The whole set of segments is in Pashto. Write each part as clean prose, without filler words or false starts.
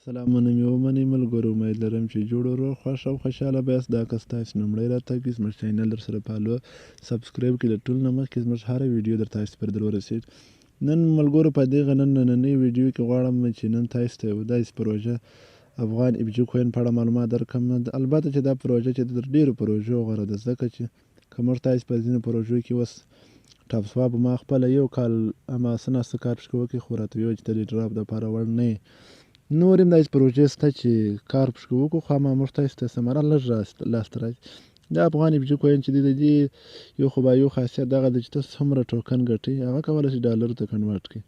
سلامونه مې ومنئ ملګرو، امید لرم چې جوړ روغ، خوښ او خوشحاله به یاست. دا که ستاسو لومړی راتګ وي، زموږ چینل در سره follow، subscribe کړئ، له ټولو نه مخکې زموږ هره ویډیو در تاسو پر در ورسېږي. نن ملګرو په دغه نننۍ ویډیو کې غواړم چې نن تاسو ته یو داسې پروژه افغان ابجي کوین په اړه معلومات درکړم. البته چې دا پروژه چې تر ډېرو پروژو غوره ده، ځکه چې که موږ تاسو په ځینو پروژو کې اوس ټاپ سواپ ما خپله یو کال اما څه نا څه کار پکې وکړي، خو راته ویل چې د دې ډراپ دپاره وړ نه یې. نور هم داسې پروژې شته چې کار پکې وکړو، خو اما موږ تاسو ته ثمره لږ لاسته راځي. دا افغان ابجي کوین چې دی، د دې یو خو یو خاصیت دغه دی چې ته څومره ټوکن ګټې هغه کولی شي ډالرو ته convert کړي.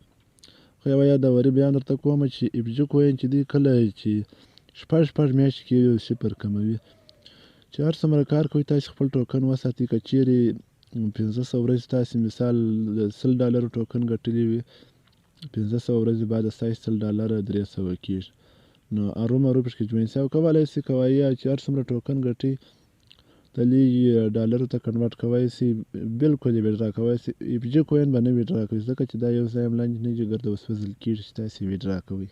خو یوه یادوري بیا هم درته کوم چې ابجي کوین چې دی کله چې شپږ شپږ میاشتې کې یو صفر کموي، چې هر څومره کار کوي تاسو خپل ټوکن وساتئ. که چیرې 500 ورځې تاسې مثال د 100 ډالرو ټوکن ګټلي وي، 500 ورځې بعد ستاسې 100 ډالره 300 کېږي. نو هرومرو پکې join سي او کولی سي کوی چې هر څومره ټوکن ګټي د لږ ډالرو ته convert کوی سي، بلکل یې withdraw کوی سي. ابجي کوین به نه withdraw کوي، ځکه چې دا یو ځای هم لاندې نه ځي، ګرده وسوځل کېږي چې تاسې withdraw کوئ.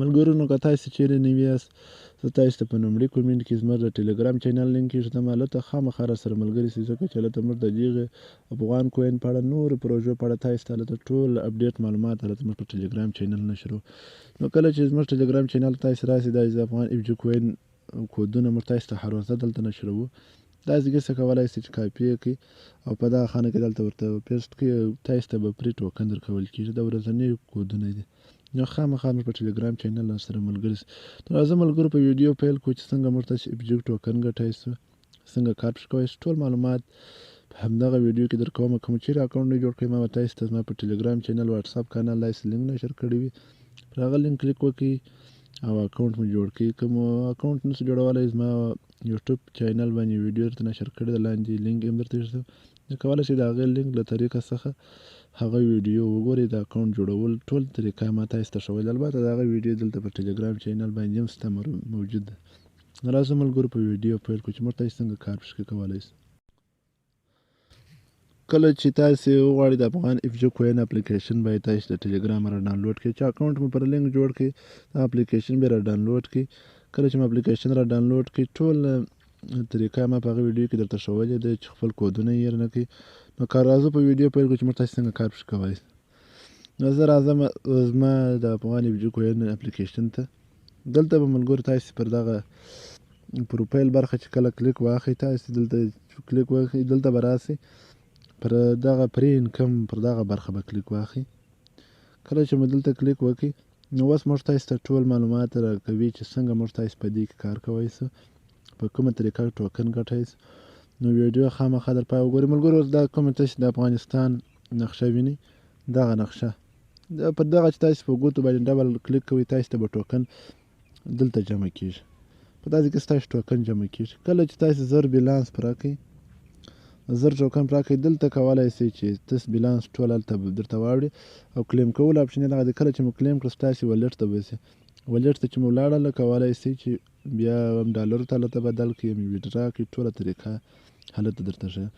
ملګرو نو که تاسې چیرې نوي یاست، زه تاسو ته په لومړي comment کې زموږ د ټلګرام channel link ایږدم، هلته خامخا راسره ملګري سئ، ځکه چې هلته موږ د دغې افغان کوین په اړه نورو پروژو په اړه تاسو ته هلته ټول update معلومات هلته موږ په ټلګرام channel نشروو. نو کله چې زموږ ټلګرام channel تاسو راسئ، دا د افغان ابجي کوین کودونه موږ تاسو ته هر ورځ دلته نشروو. داسې څه کولی سئ چې کاپي یې کړئ او په دغه خانه کې دلته ورته paste کړئ، تاسو ته به free token درکول کېږي. د ورځنیو کودونه دي. نو خامخا موږ په ټلګرام channel سره ملګري سئ. نو راځه ملګرو په ویډیو پیل کړو چې څنګه موږ تاسو ابجي ټوکن ګټی سو، څنګه کار پکې کوی سو. ټول معلومات په همدغه ویډیو کې درکوم. که مو چیرې account نه جوړ کړئ، ما به تاسو ته زما په ټلګرام channel، واتساپ کانال داسې لینک نشر کړی وي، پر هغه لینک کلیک وکړئ او account مو جوړ کړئ. که مو account نشئ جوړولی، زما یوټیوب channel باندې ویډیو درته نشر کړې ده، لاندې لینک یې هم درته ایږدم، نو کولی شئ د هغې لینک له طریقه څخه هغه ویډیو وګورئ. د account جوړول ټول طریقه ما تاسو ته ښودلې، البته د هغه ویډیو دلته په ټلګرام channel باندې هم شته موجود ده. نو راځو ملګرو په ویډیو پیل کړو چې موږ تاسو څنګه کار پکې کولی شو. کله چې تاسې وغواړئ د افغان افجي کوین اپلیکیشن باید تاسو د ټلګرام را download کړئ، چې account مو پر لینک جوړ کړئ، دا اپلیکیشن به را download کړئ. کله چې مو اپلیکیشن را download کړئ، ټول طریقه ما په هغه ویډیو کې درته ښودلې ده چې خپل کودونه یې نه کړئ. نو که راځو په ویډیو پیل کړو چې موږ تاسو څنګه کار پکې کولی شو. نو زه راځم زما د افغان افجي کوین اپلیکیشن ته. دلته به ملګرو تاسو پر دغه پروفایل برخه چې کله کلیک واخلئ، تاسو دلته کلیک واخلئ، دلته به راسئ پر دغه free income پر دغه برخه به کلیک واخلئ. کله چې مو دلته کلیک وکړئ، نو اوس موږ تاسو ته ټول معلومات راکوي چې څنګه موږ تاسو په دې کې کار کوی سو، په کومه طریقه ټوکن ګټی سو. نو ویډیو خامخا در پای وګورئ. ملګرو اوس دا کومه تاسو د افغانستان نقشه وینئ، دغه نقشه پر دغه چې تاسو په ګوتو باندې double click کوئ، تاسو ته به ټوکن دلته جمع کېږي. په داسې کې ستاسو ټوکن جمع کېږي. کله چې تاسو 1000 بیلانس پوره کړئ، 1000 ټوکن پوره کړئ، دلته کولی شئ چې تاسو بیلانس ټول هلته درته واوړي او claim کولو option یې دغه دی. کله چې مو claim کړ، ستاسو wallet ته به شي. wallet ته چې مو ولاړله، کولی شئ چې بیا هم ډالرو ته هلته بدل کړئ، هم withdraw کړئ، ټوله طریقه هلته درته ښیي.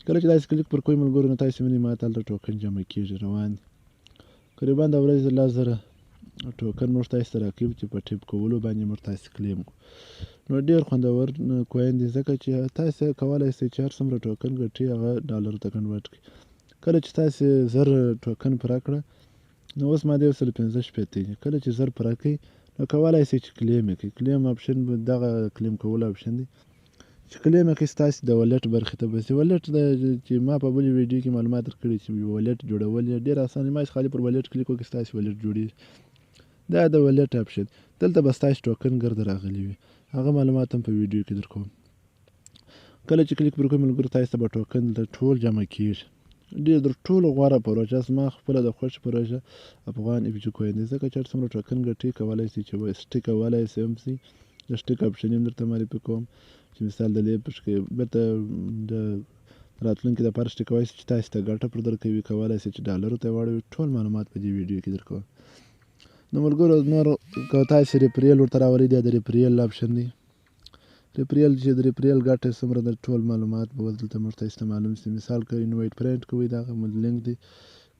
کله چې داسې کلیک پر کوئ ملګرو، نو تاسو وینئ ما ته هلته ټوکن جمع کېږي روان دي. قریبا د ورځې 10,000 ټوکن موږ تاسو ته راکوي چې په tap کولو باندې موږ تاسو claim کړو. نو ډېر خوندور coin دی، ځکه چې تاسو کولی شئ چې هر څومره ټوکن ګټئ هغه ډالرو ته convert کړئ. کله چې تاسو 1000 ټوکن پوره کړه، نو اوس ما د 165 دي. کله چې 1000 پوره کړئ، نو کولی شئ چې claim یې کړئ. claim option به دغه claim کولو option دی چې claim یې کړئ، ستاسو د wallet برخې ته به ځي. wallet د چې ما په بلې ویډیو کې معلومات درکړي چې wallet جوړول یې ډېر اسان دی. ما خالي پر wallet کلیک وکړئ، ستاسو wallet جوړېږي. دا د wallet option، دلته به ستاسو ټوکن ګرده راغلي وي، هغه معلومات هم په ویډیو کې درکوم. کله چې کلیک پر کوئ ملګرو، تاسو ته به ټوکن دلته ټول جمع کېږي. ډېر تر ټولو غوره پروژه زما خپله د خوښې پروژه افغان افجي کوین دی، ځکه چې هر څومره ټوکن ګټي کولی شئ چې stake کولی شئ هم شئ. د stake option یې هم درته معرفي کوم چې مثال د دې پکې بیرته د راتلونکي دپاره stake کولی شئ چې تاسو ته ګټه پر درکوي، کولی شئ چې ډالرو ته یې واړوي. ټول معلومات په دې ویډیو کې درکوم. نو ملګرو نور که تاسو referral ورته راولئ، دا د referral option دی. referral چې د referral ګټه څومره ده، ټول معلومات به اوس دلته موږ تاسو ته معلوم شي. مثال که invite friend کوئ، دغه مو لینک دی،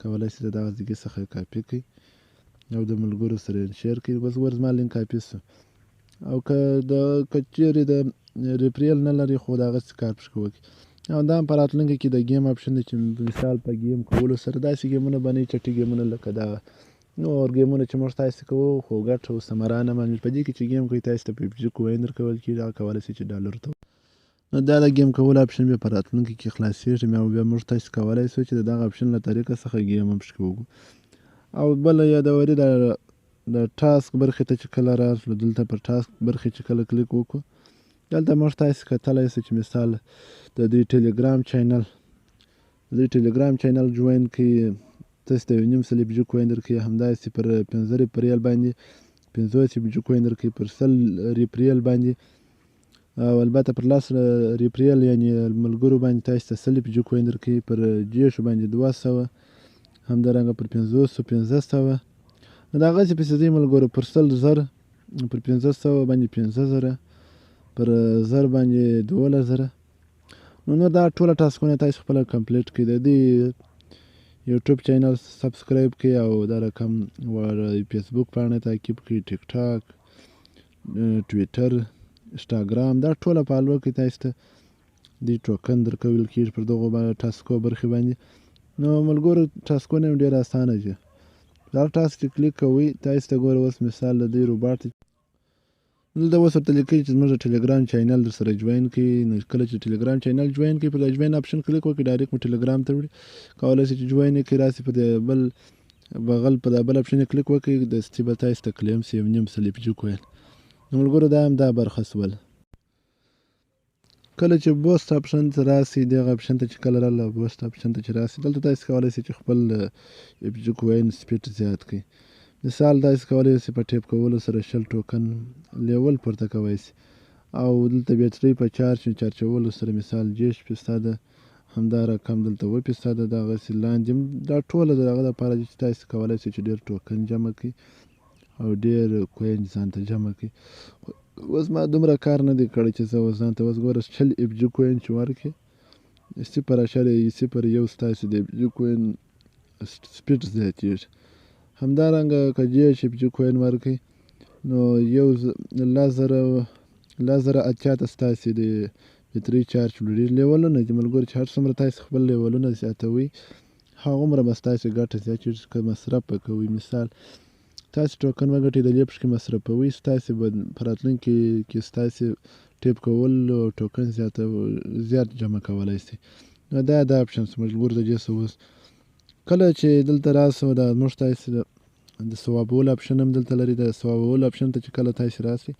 کولی شئ د دغه ځای څخه کاپي کړئ. او د ملګرو سره یې share کړئ. بس ګوره زما لینک کاپي سو. او که د که چیرې د referral نه لري خو د هغسې کار پکښې وکړي. او دا هم په راتلونکي کې د game option دی چې مثال په game کولو سره داسې game ونه به نه وي، چټي game ونه لکه دا نور game ونه چې موږ تاسې کوو خو ګټه او ثمره نه معلومېږي. په دې کې چې game کوئ تاسې ته په PUBG coin درکول کېږي، هغه کولی شئ چې ډالر ته. نو دا د game کولو option بیا په راتلونکي کې خلاصېږي او بیا موږ تاسې کولی شو چې د دغه option له طریقه څخه game هم پکې وکړو. او بله یادوري د task برخې ته چې کله راشو، دلته پر task برخې چې کله کلیک وکړو، دلته موږ تاسې کتلی شو چې مثال د دوی ټلګرام channel، د دوی ټلګرام channel join کړئ، تاسې ته یو نیم سل FG coin درکوي. همداسې پر 5 referral باندې 50 FG coin درکوي، پر 100 referral باندې او البته پر 10 referral یعنې ملګرو باندې تاسې ته 100 FG coin درکوي، پر 30 باندې 200، همدارنګه پر 500 500. نو د هغسې پسې ځي ملګرو، پر 100 زر، پر 500 باندې 5000، پر 1000 باندې 12000. نو نور دا ټوله task ونه تاسې خپله complete کړئ. د دې یوټیوب channel subscribe کړئ او دا رقم ور فیسبوک پاڼه تعقیب کړئ، ټیک ټاک، ټویټر، انسټاګرام، دا ټوله follow کړئ. تاسې ته دې token درکول کېږي پر دغو task و برخې باندې. نو ملګرو task ونه هم ډېر اسانه دي. دا task چې کلیک کوئ تاسې ته ګوره اوس مثال د دې روباټ دلته اوس ورته لیکي چې زموږ د ټلګرام channel در سره join کړئ. نو کله چې ټلګرام channel join کړئ، پر د join option کلیک وکړئ، direct مو ټلګرام ته وړي. کولی شئ چې join یې کړئ، راسي په دې بل بغل په دا بل option یې کلیک وکړئ، دستي به تاسې ته claim سي یو نیم سل FG coin. نو ملګرو دا هم دا برخه سول. کله چې boost option ته راسي، دغه option ته چې کله راغله، boost option ته چې راسي، دلته تاسې کولی شئ چې خپل FG coin speed زیات کړئ. مثال تاسې کولی شئ په tap کولو سره 20 token level پورته کوی شئ. او دلته بیټرۍ په چارج چارجولو سره مثال 30 فیصده، همدا رقم دلته 7 فیصده، دغسې لاندې هم دا ټوله د هغه دپاره دي چې تاسې کولی شئ چې ډېر token جمع کړئ او ډېر coin ځان ته جمع کړئ. اوس ما دومره کار نه دی کړی چې زه اوس ځان ته اوس ګوره 20 FG coin چې ورکړې، 0.01 ستاسې د FG coin speed زیاتېږي. همدارنګه که 30 FG coin ورکړئ نو یو 10080 ته ستاسې د بیټرۍ چارج لوړېږي. level ونه دي ملګرو چې هر څومره تاسې خپل level ونه زیاتوئ هغومره به ستاسې ګټه زیاتېږي که مصرف به کوئ. مثال تاسې token وګټئ د دې پکې مصرفوئ، ستاسې به په راتلونکي کې ستاسې tap کول او token زیات جمع کولی شئ. نو دا option څه ملګرو د دې څه اوس کله چې دلته راسو، دا موږ تاسې د swap ولو option هم دلته لري. د swap ولو option ته چې کله تاسې راسئ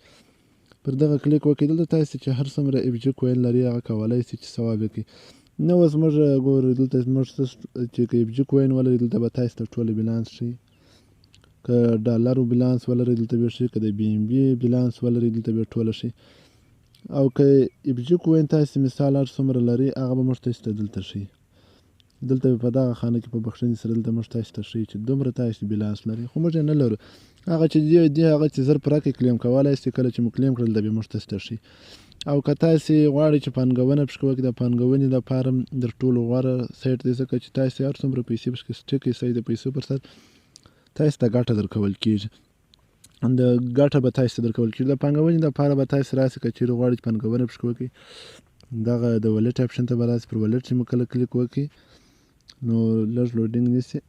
پر دغه کلیک وکړئ، دلته تاسې چې هر څومره FG coin لري هغه کولی شئ چې swap یې کړئ. نو اوس موږ ګورو دلته موږ څه چې که FG coin ولري دلته به تاسې ته ټوله بیلانس ښیي، که ډالر بیلانس ولري دلته به ښیي، که د BNB بیلانس ولري دلته به ټوله ښیي، او که FG coin تاسې مثال هر څومره لري هغه به موږ تاسې ته دلته ښیي. دلته به په دغه خانه کې په بخښنې سره دلته موږ تاسې ته ښیي چې دومره تاسې بیلانس لري، خو موږ یې نه لرو. هغه چې دی هغه چې زر پوره کړئ claim کولی شئ، کله چې مو claim کړل دلته به موږ تاسې ته ښیي. او که تاسې غواړئ چې پانګونه پکې وکړئ، د پانګونې دپاره هم تر ټولو غوره سایټ دی، ځکه چې تاسې هر څومره پیسې پکې stake کړئ د پیسو پر سر تاسې ته ګټه درکول کېږي. د ګټه به تاسې ته درکول کېږي. د پانګونې دپاره به تاسې راسئ که چېرې غواړئ چې پانګونه پکې وکړئ، دغه د wallet option ته به راسئ، پر wallet چې مو کله کلیک وکړئ نو لږ loading نیسي.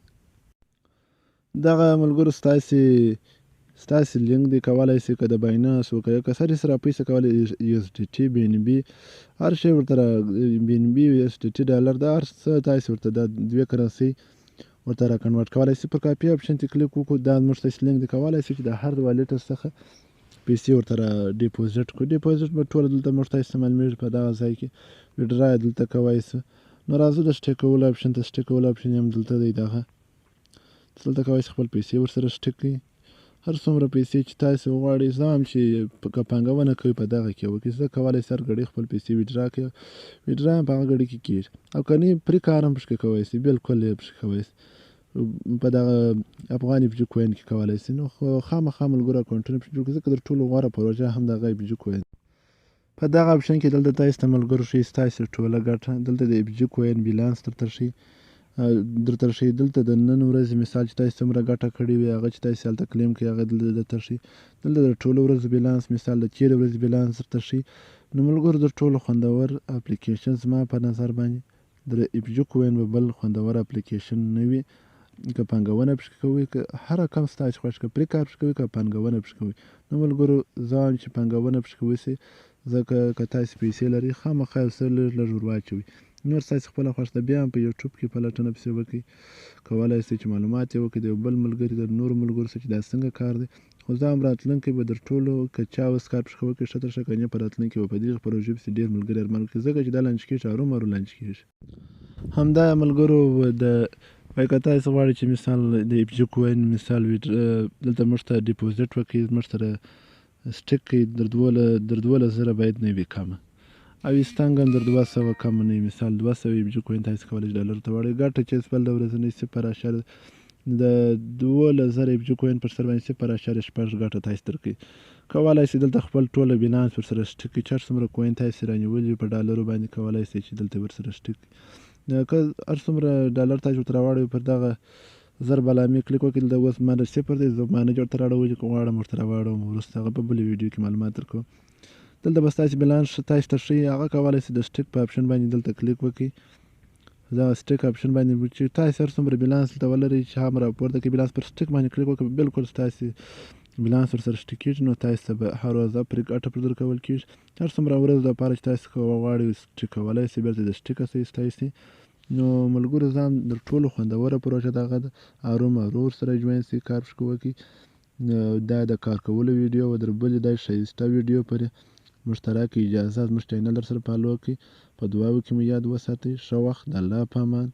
دغه ملګرو ستاسې لینک دی، کولی شئ که د بایننس و که یو که سرې سره پیسې کولی یو اس ډي ټي، بي ان بي، هر شی ورته بي ان بي، یو اس ډي ټي ډالر، دا هر څه تاسې ورته دا دوې currency ورته را convert کولی شئ. پر copy option ته کلیک وکړو، دا موږ تاسې لینک دی، کولی شئ چې د هر wallet څخه پیسې ورته را deposit کړو. deposit به ټوله دلته موږ تاسې ته معلومېږي په دغه ځای کې، withdraw یې دلته کوی شو. نو راځو د stake کولو option ته. stake کولو option یې هم دلته دی، دغه دلته کوی شئ خپل پیسې ورسره stake کړئ. هر څومره پیسې چې تاسې وغواړئ، زه هم چې که پانګونه کوئ په دغه کې وکړئ، زه کولی شم هر ګړی خپل پیسې withdraw کړئ، withdraw هم په هغه ګړي کې کېږي. او که نه پرې کار هم پکې کوی شئ، بالکل یې پکې کوی شئ، په دغه افغان FG coin کې کولی شئ. نو خو خامخا ملګرو اکاونټونه پکې جوړ کړئ، ځکه تر ټولو غوره پروژه هم دغه FG coin. په دغه option کې دلته تاسې ته ملګرو ښیي ستاسې ټوله ګټه، دلته د FG coin balance درته ښیي، درته ښیي. دلته د نن ورځې مثال چې تاسو څومره ګټه کړې وي، هغه چې تاسو هلته claim کړئ، هغه دلته درته ښیي. دلته د ټولو ورځو بیلانس، مثال د تېرې ورځې بیلانس درته ښیي. نو ملګرو، تر ټولو خوندور اپلیکیشن زما په نظر باندې د افجو کوین به بل خوندور اپلیکیشن نه وي. که پانګونه پکې کوئ، که هر رقم ستاسو خوښ، که پرې کار پکې کوئ، که پانګونه پکې کوئ. نو ملګرو، زه وایم چې پانګونه پکې وشي، ځکه که تاسو پیسې لرئ، خامخا یو څه لږ لږ ور واچوئ، نور ستاسو خپله خوښه ده. بیا هم په یوټیوب کې پلټنه پسې وکړئ، کولای شئ چې معلومات یې وکړئ د یو بل ملګري، د نورو ملګرو سره چې دا څنګه کار دی. خو زه هم راتلونکی به در ټولو که چا اوس کار پکې وکړي، ښه تر ښه، که نه په راتلونکي به په دغې پروژې پسې ډېر ملګري ارمان وکړي، ځکه چې دا launch کېږي، هرومرو launch کېږي. همدا ملګرو د وایي که تاسو غواړئ چې مثال د افجي کوین مثال وي، دلته موږ ته deposit وکړئ، موږ سره stake کوي، در 12,000 باید نه وي کمه، او ایستنګ هم در 200 کمه نه وي. مثال 200 افجي کوین تاسو کولی شئ ډالر ته واړوئ. ګټه چې بل د ورځنۍ صفر اعشاریه د 12,000 افجي کوین پر سر باندې 0.6 ګټه تاسو درکوي. کولای شئ دلته خپل ټوله بیلانس ورسره stake کړئ، چې هر څومره coin تاسو رانیولي په ډالرو باندې کولای شئ چې دلته ورسره stake کړئ. که هر څومره ډالر تاسو ورته راواړوئ، پر دغه ضرب علامې کلیک وکړئ. دلته اوس ما د صفر دی، زه ما نه ورته راړولي، که غواړم ورته راواړوم، وروسته هغه په بلې ویډیو کې معلومات درکوم. دلته به ستاسو بیلانس تاسو ته ښیي، هغه کولای شئ د stake په option باندې دلته کلیک وکړئ. دا stake option باندې چې تاسو هر څومره بیلانس دلته ولرئ چې هم راپورته کړئ، بیلانس پر stake باندې کلیک وکړئ، بالکل ستاسو بیلانس ورسره stake کېږي. نو تاسو ته به هر ورځ پرې ګټه پر درکول کېږي. هر څومره ورځ لپاره چې تاسو غواړئ stake کولای شئ، بېرته د stake سئ ستاسو. نو ملګرو، ځان تر ټولو خوندوره پروژه دغه ده، هرومرو ورسره join شئ، کار پکې وکړئ. دا د کار کولو ویډیو وه، در بلې دا ښایسته ویډیو پورې موږ ته راکړئ اجازه، زموږ channel در سره follow کړئ. په دعاوو کې مو یاد وساتئ. ښه وخت، د الله په امان.